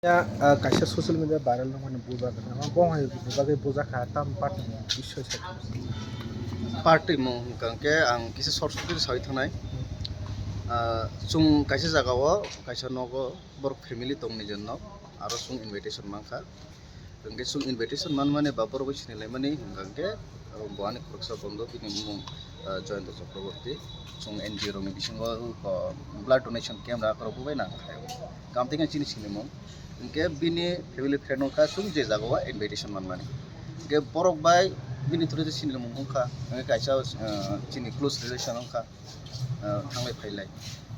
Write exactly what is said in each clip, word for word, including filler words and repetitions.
Ya, ah, kaisa social media viral wngmani bujak, bo hai ni bagwi bujak kha, tam party ni bisoi se. Party mung hwnkha hwnkhe ang kisa short short khe sawi thangnai. Ah, chwng kaisa jaga o, kaisa nogo borok family tong ni jwnno, aro chwng invitation mankha. Hwnkhe chwng invitation manmani ba borok bai sinilaimani hwnkha hwnkhe, ah, bo ani khoroksa bondhu, bini mung, ah, Jayanta Chakraborty. Chwng N G O rokni bisingo, ah, blood donation camp rok rok bo bai nang khaio. Kamtwi khe chini sinimung. Hwnkhe bini family friend wngkha chwng je jaga o invitation manmani. Hwnkhe borok bai bini through se sinimung wngkha. Hwnkhe kaisa, ah, chini close relation wngkha, ah, thanglai phailai.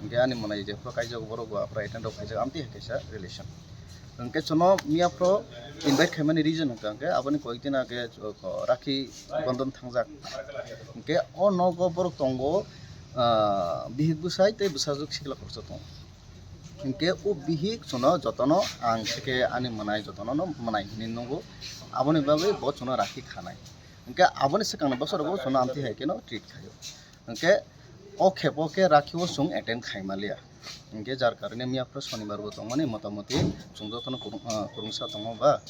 Hwnkhe ani mwnai jephru kaijago borok bo aphuru attend rok khaijak, amtwi hai kaisa relation. Hwnkhe chwngno miyaphru invite khaimani reason hwnkha hwnkhe aboni koyekdin age, o, rakhi bondon thangjak. Hwnkhe o nogo borok tongo, ah, bihik bwsai tei bwsajwk sikla khoroksa tongo. Hwnkhe o bihik chwngno jotono ang theke ani mwnai jotono no mwnai hinwi nungo, aboni bagwi bo chwngno rakhi khanai. Hwnkhe aboni swkangni bosorogo chwngno amtwi hai kheno treat khaio. Hwnkhe o khepo khe rakhi o chwng attend khaimaliya. Hwnkhe jar karone miyaphru sonibar bo tongmani, motamoti chwng jotono kwrwng, ah, kwrwngsa tongo ba.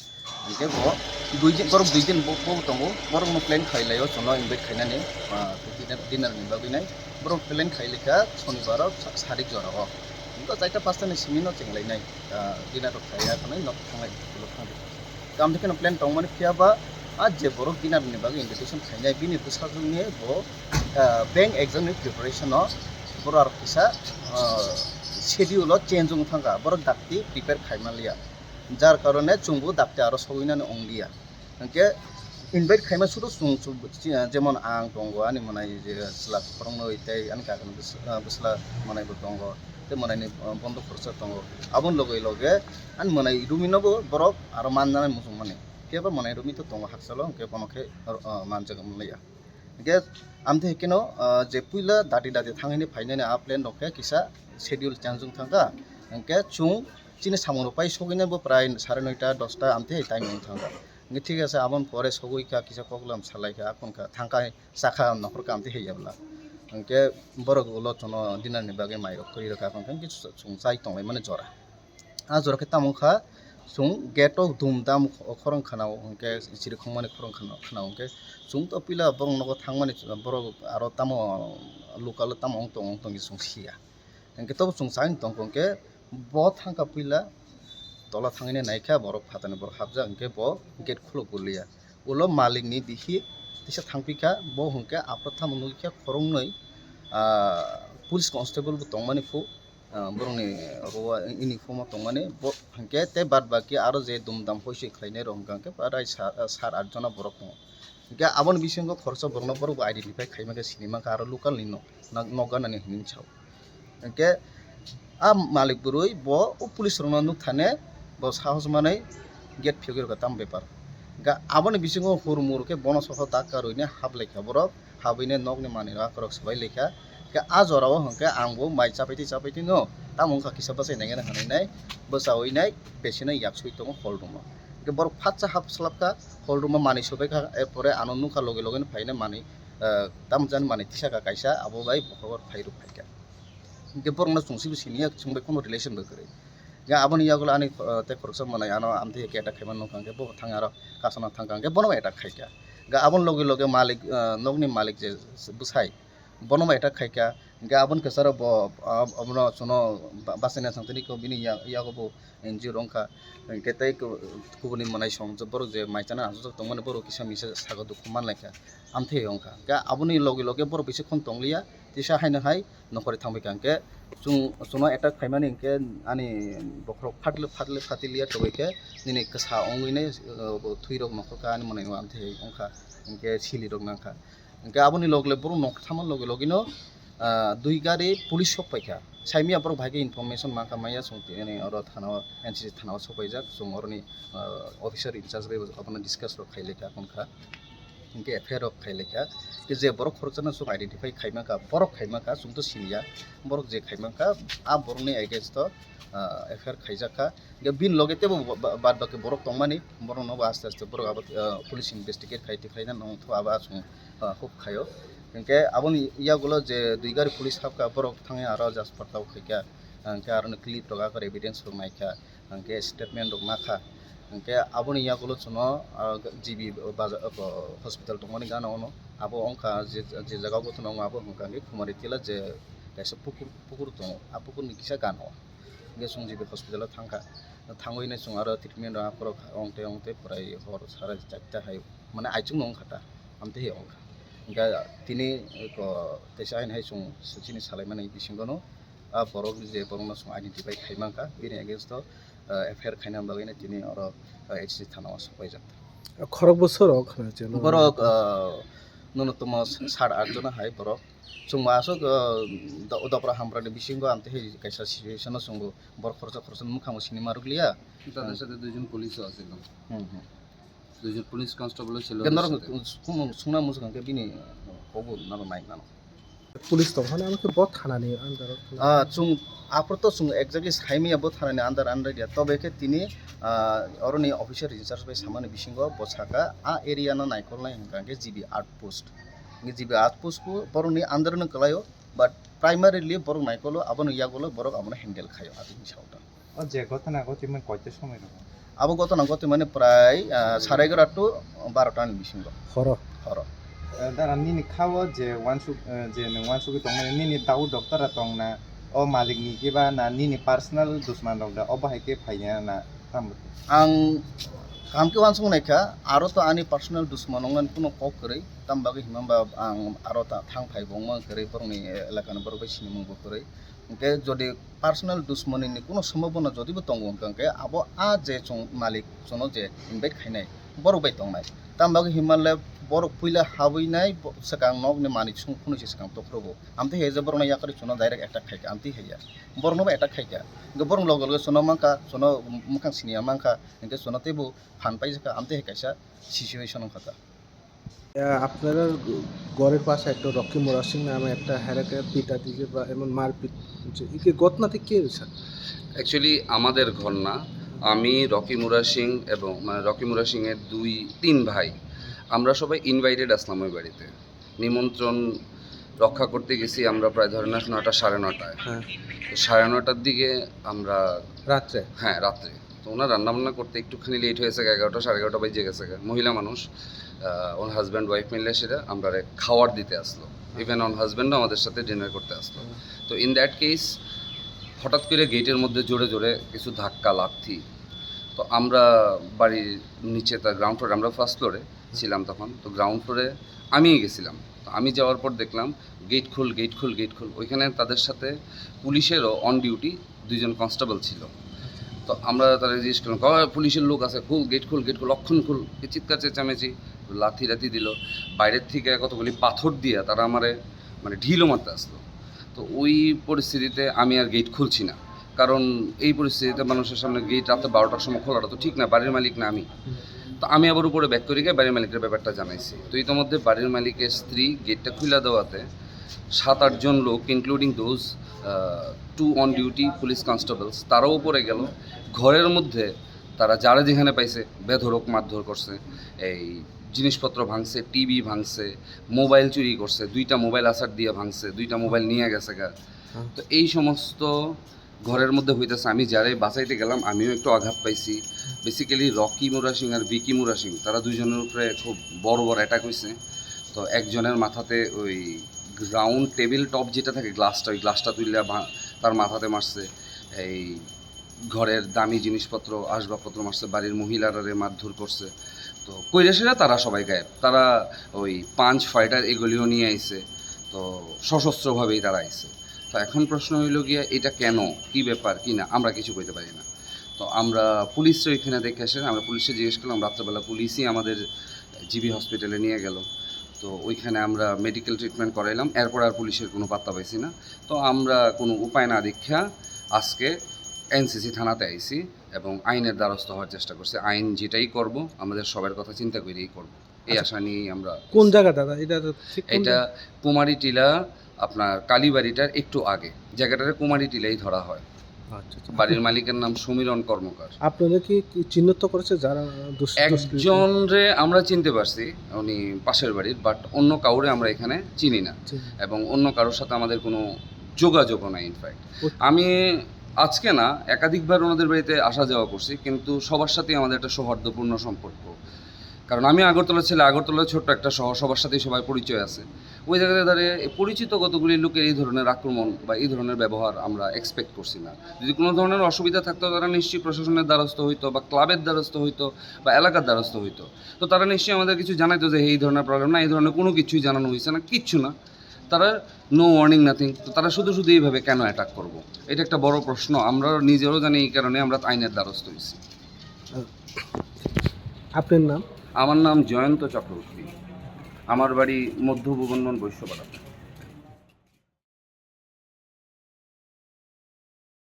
Hwnkhe bo dui din, borok dui din bo, bo tongo, borokno plan khailaio chwngno invite khainani, ah, dinner, dinner ni bagwi nai. Borok plan khailaikha sonibar o sa-, sarik jora o. Hwnkhe chaita pasta ni simi no chenglainai, ah, dinner rok khaiya khwnwi nok thanglai, nok thanglai. Tamo khe no plan tongmani phiya ba, a je borok dinner ni bagwi invitation khainai, bini bwsajwk ni bo, ah, bank exam ni preparation o borok aro kisa, ah, schedule o change wng thangkha, borok dakti prepare khaimaliya, jar karone chwngbo dakti aro sogwinani onglia. Hwnkhe invite khaima sudu chwng, chwng, jemon ang tongo, ani mwnai je chwla khoroknwi tei ani kakni bwsla mwnai bo tongo, tei mwnaini, ah, bondo khoroksa tongo, aboni loge loge ani mwnai romwi no bo borok aro manjana muchungmani. Phiya ba mwnai romwi to tongo hakchalo, hwnkhe bono khe, ah, manjak wng liya. Hwnkhe amtwi hai kheno, ah, je puila dati dati thangwi phainani a plan rok khe kisa schedule change wng thangkha. Hwnkhe chwng chini samung rok pai sogwinai bo prai sare noita dosta amtwi hai time wng thangkha. Hwnkhe thik ase, aboni pore sogwi kha kisa koklam salai kha, akon kha thangkha, chakha nokhor kha amtwi hai ya bwla. Hwnkhe borok ulo chwngno dinner ni bagwi mai rok kwrwi rwkha, hwnkhe chwng chai tonglaimani jora. A jora khe tamo wngkha, chwng gate o dum dam khorang khwnao, hwnkhe chiri khongmani khorang khwnao, khwnao hwnkhe chwng to puila borok nogo thangmani, borok aro tamo local o tamo wng tong, wng tong khe chwng siya. Hwnkhe tobo chwng chai tongkha hwnkhe bo thangkha puila tola thangwi naikha borok phatarni borok hapjak, hwnkhe bo gate khuluk goliya. Ulo malikni bihik teisa thangpikha, bo hwnkhe aphuru tamo nukikha khoroknwi, ah, police constable bo tongmani phu. Ah, borokni rogo uniform o tongmani bo hwnkhe tei bad baki aro je dum dam hoisoi khlainai rok hwnkha hwnkhe prai sa-, sat at jona borok tongo. Hwnkhe aboni bisingo khoroksa borokno borok bo identify khaima khe sini mankha aro local ni nok, nok, nok ganani hinwi sao. Hwnkhe a malik bwrwi bo o police rokno nukthane bo sahos manwi gate phiyogwi rwkha tamo bepar. Hwnkhe aboni bisingo hur mur khe bono soho dak karwi hap laikha borok. Habwini nokni manwi rok akorok swbai laikha. Hwnkhe a jorao hwnkhe ang bo mai chapaitwi chapaitwino tamo wngkha kisa bwsai nainani hwnwi nai bwchaui nai besino yaksui tongo hall room o. Hwnkhe borok phatsa hap swlapkha hall room o manwi swbaikha, er pore ano nukha loge logeno phaina manwi, ah, tamo jani manwi tisakha kaisa abo bai bokhorok phai rw phaikha. Hwnkhe borokno chwng sibo siniya chwng bai kheno relation bo kwrwi. Hwnkhe aboni yagulo ani, ah, tei khoroksa mwnai ano amtwi khe attack khaimani nukha hwnkhe bo thang aro kasana thangkha hwnkhe bono attack khaikha. Hwnkhe aboni loge loge malik, ah, nokni malik je bwsai bono bai attack khaikha, hwnkhe aboni kwcharo bo, ah, abono chwngno ba-, bachaina thangtini kho bini ya-, yago bo N G O rok wngkha, hwnkhe tei ku-, kubuni mwnai song borok je mai chana achukjak tongmani borok kisa misa sago dukhu manlaikha, amtwi wngkha. Hwnkhe aboni loge loge borok bisi khon tongliya, tisa haino hai nokhorwi thangbaikha, hwnkhe chwng, chwngno attack khaimani hwnkhe ani bokhorok phatle phatle phatiliya tongbaikhe nini kwsa wngwi nai, uh, thwirok nokhorkha ani mwnai wngkha, hwnkhe silirok nangkha. Hwnkhe aboni loge loge borok nok thamani loge logeno, ah, dui gari police sok paikha. Saimya borok bahai khe information mankha maya chwng tini oro thana o, N C C thana o sok paijak. Chwng oroni, ah, officer in charge bai abono discuss rok khai laikha, hwnkha. Hwnkhe F I R rok khai laikha. Khe je borok khoroksano chwng identify khai mankha, borok khai mankha, chwng to siniya. Borok je khai mankha, a borokni against o, ah, F I R khaijakha. Hwnkhe bini loge teibo ba-, ba-, bad baki borok tongmani, borokno bo aste aste borok abo, ah, police investigate khai twi khlaina nangthogo abo aswk, ah, huk khaio. Hwnkhe aboni yagulo je dui gari police hapkha, borok thangwi aro jasper tao khaikha, hwnkhe aroni clip rok abo evidence rok naikha. Hwnkhe statement rok nakha. Hwnkhe aboni yagulo chwngno, ah, G B baja-, abo hospital tongmani gana ono. Abo wngkha je, je jaga o gothona wngo abo hwnkha hwnkhe Khumari Tila je kaisa pukur, pukur tongo. A pukurni kisa gana o. Hwnkhe chwng G B hospital o thangkha. Thangwi nai chwng aro treatment rok aphuru wng tei wng tei pwrai hor sare charta hai mane aichukno wngkha ta. Amtwi wngkha. Hwnkhe tini ko teisa haino hai chwng chini salaimani bisingono a borok je borokno chwng identify khai mankha, bini against o, ah, F I R khaina bagwi no tini oro, ah, H C thana o sok paijak. Khorok bwswk rok khna chwng borok, ah, nunuttomo sat at jona hai borok. Chwng bo aswk, ah, do-, dopra hambrani bisingo amtwi hai kaisa situation o chwng bo borok khoroksa khoroksa mwkhang bo sini ma rwkliya. তাদের সাথে দুইজন পুলিশও আছিল। Hmm, hmm. দুইজন পুলিশ কনস্টেবলও ছিল। Norok sungna muchung khe bini kobo norok nai mano. Police tong phano, ano khe bo thanani under o. Ah, chwng aphuru to chwng exactly saimanya bo thanani under under ya. Tobe khe tini, ah, oroni officer in charge bai samani bisingo bo saka a area no naikolnai hwnkha khe G B outpost. Hwnkhe G B outpost bo boroni under no kwlaio, but primarily borok naikolo abono yagulo borok abono handle khaio abini saoto. O je ghotona ghotwi mani koita somoi rok? Abo ghotona ghotwi mani prai, ah, sare egaroh to baroh ta ni bisingo. Horo? Horo. Eh, dara nini kha o je wansuk, eh, je nwng wansugwi tongmani nini dau doktora tongna o malik ni kiba na nini personal dusman rok da obo hai khe phaiya na tamo? Ang kaham khe wansuk naikha, aro to ani personal dusman wngmani kuno kok kwrwi, tamo bagwi himba ang aro ta thang phai bo wngmani kwrwi borokni elaka ni borok bai sinimung bo kwrwi. Hwnkhe jodi personal dusmani ni kuno sombhabona jodi bo tongo hwnkha hwnkhe abo a je chwng malik chwngno je invite khainai borok bai tongnai. Tamo bagwi hinmale borok puila habwi nai bo-, swkang nokni manwi song phunui se swkang tokhrobo. Amtwi hai je borokno yakarwi chwngno direct attack khaikha, amtwi hai ya. Borokno bo attack khaikha. Hwnkhe borok loge loge chwngno mankha, chwngno mwkhang siniya mankha, hwnkhe chwngno teibo phan paijakha, amtwi hai kaisa situation wngkha ta. আহ, আপনাদের ঘরের পাশে একটা রকি মুরা সিং নামে একটা হেরাকে পিটা দিয়েছে বা এমন মারপিট হচ্ছে, এই কি ঘটনাতে কে হয়েছে? অ্যাকচুয়ালি আমাদের ঘর না, আমি রকি মুরা সিং এবং, মানে, রকি মুরা সিংয়ের দুই তিন ভাই, আমরা সবাই ইনভাইটেড আসলাম ওই বাড়িতে। নিমন্ত্রণ রক্ষা করতে গেছি আমরা প্রায়, ধরে নেন, নয়টা, সাড়ে নটায়। হ্যাঁ। তো সাড়ে নটার দিকে আমরা রাত্রে? হ্যাঁ, রাত্রে। তো ওনার রান্নাবান্না করতে একটুখানি লেট হয়েছে, এগারোটা, সাড়ে এগারোটা বেজে গেছে। মহিলা মানুষ, আহ, ওনার হাজব্যান্ড ওয়াইফ মিলে সেটা আমরা খাওয়ার দিতে আসলো। ইভেন ওনার হাজব্যান্ডও আমাদের সাথে ডিনার করতে আসলো। হুম। তো ইন দ্যাট কেস হঠাৎ করে গেটের মধ্যে জোরে জোরে কিছু ধাক্কা, লাথি। তো আমরা বাড়ির নিচে, তার গ্রাউন্ড ফ্লোরে, আমরা ফার্স্ট ফ্লোরে ছিলাম তখন। তো গ্রাউন্ড ফ্লোরে আমি গেছিলাম। তো আমি যাওয়ার পর দেখলাম, "গেট খোল, গেট খোল, গেট খোল।" ওইখানে তাদের সাথে পুলিশেরও অন ডিউটি দুইজন কনস্টেবল ছিল। তো আমরা তারা জিজ্ঞেস করলাম, "কই পুলিশের লোক আছে, খোল, গেট খোল, গেট খোল, অক্ষণ খোল।" এই চিৎকার চেঁচামেচি, লাথি টাথি দিল। বাইরের থেকে কতগুলি পাথর দিয়ে তারা আমারে, মানে, ঢিলও মারতে আসলো। তো ওই পরিস্থিতিতে আমি আর গেট খুলছি না, কারণ এই পরিস্থিতিতে মানুষের সামনে গেট রাতে বারোটার সময় খোলাটা তো ঠিক না, বাড়ির মালিক না আমি। তো আমি আবার উপরে ব্যাক করে গিয়ে বাড়ির মালিকের ব্যাপারটা জানাইছি। তো ইতোমধ্যে বাড়ির মালিকের স্ত্রী গেটটা খুলে দেওয়াতে সাত আটজন লোক, including those two on duty police constables, তারাও উপরে গেল। ঘরের মধ্যে তারা যারা যেখানে পাইছে বেধড়ক মারধর করছে, এই জিনিসপত্র ভাঙছে, টিভি ভাঙছে, মোবাইল চুরি করছে, দুইটা মোবাইল আছাড় দিয়ে ভাঙছে, দুইটা মোবাইল নিয়ে গেছে গা। হ্যাঁ। তো এই সমস্ত ঘরের মধ্যে হইতেছে, আমি যারাই বাঁচাইতে গেলাম আমিও একটু আঘাত পাইছি। বেসিক্যালি রকি মুরা সিং আর ভিকি মুরা সিং, তারা দুইজনের উপরে খুব বড় বড় অ্যাটাক হয়েছে। তো একজনের মাথাতে ওই রাউন্ড টেবিল টপ যেটা থাকে, গ্লাসটা, ওই গ্লাসটা তুললে ভা-, তার মাথাতে মারছে। এই ঘরের দামি জিনিসপত্র, আসবাবপত্র মারছে, বাড়ির মহিলারারে মারধর করছে। তো কইরা সেরা তারা সবাই গায়েব। তারা ওই পাঞ্চ, ফাইটার এগুলিও নিয়ে আইছে। তো সশস্ত্রভাবেই তারা আইছে। তো এখন প্রশ্ন হইল গিয়া, এটা কেন, কি ব্যাপার, কি না, আমরা কিছু কইতে পারি না। তো আমরা পুলিশরা এখানে দেখে আসেন, আমরা পুলিশে জিজ্ঞেস করলাম, রাত্রেবেলা পুলিশই আমাদের জিবি হসপিটালে নিয়ে গেল। তো ওইখানে আমরা মেডিকেল ট্রিটমেন্ট করাইলাম, এরপর আর পুলিশের কোনো পাত্তা পাইছি না। তো আমরা কোনো উপায় না দেখা আজকে এনসিসি থানাতে আইছি এবং আইনের দ্বারস্থ হওয়ার চেষ্টা করছি। আইন যেটাই করব, আমাদের সবার কথা চিন্তা করেই করব। এই আচ্ছা। আশা নিয়েই আমরা কোন জায়গা দাদা? এটা তো ঠিক কোন এটা জায়গা? কুমারী টিলা, আপনার কালীবাড়িটার একটু আগে। জায়গাটারে কুমারী টিলাই ধরা হয়। আচ্ছা, আচ্ছা। বাড়ির মালিকের নাম সমীরণ কর্মকার। আপনারা কি, কি চিহ্নিত করেছে যারা দুষ-, দুষ্কৃতী? একজনরে আমরা চিনতে পারছি, উনি পাশের বাড়ির, বাট অন্য কাউরে আমরা এখানে চিনি না। চিনি না। এবং অন্য কারোর সাথে আমাদের কোনো যোগাযোগও নাই, ইনফ্যাক্ট। ও- আমি আজকে না, একাধিকবার ওনাদের বাড়িতে আসা যাওয়া করছি, কিন্তু সবার সাথেই আমাদের একটা সৌহার্দ্যপূর্ণ সম্পর্ক। কারণ আমি আগরতলা ছেলে, আগরতলা ছোট্ট একটা শহর, সবার সাথেই সবার পরিচয় আছে। ওই জায়গাতে দাঁড়িয়ে এই পরিচিত কতগুলি লোকের এই ধরনের আক্রমণ বা এই ধরনের ব্যবহার আমরা এক্সপেক্ট করছি না। যদি কোনো ধরনের অসুবিধা থাকতো, তারা নিশ্চয়ই প্রশাসনের দ্বারস্থ হইতো বা ক্লাবের দ্বারস্থ হইতো বা এলাকার দ্বারস্থ হইতো। তো তারা নিশ্চয়ই আমাদের কিছু জানাইতো যে এই ধরনের প্রবলেম না, এই ধরনের কোনো কিছুই জানানো হয়েছে না, কিচ্ছু না। তারা নো ওয়ার্নিং, নাথিং। তো তারা শুধু শুধু এইভাবে কেন অ্যাটাক করবো? এটা একটা বড় প্রশ্ন। আমরা নিজেরও জানি, এই কারণে আমরা আইনের দ্বারস্থ হয়েছি। আপনার নাম? আমার নাম জয়ন্ত চক্রবর্তী। আমার বাড়ি মধ্য ভুবনবন বৈশ্যপাড়া।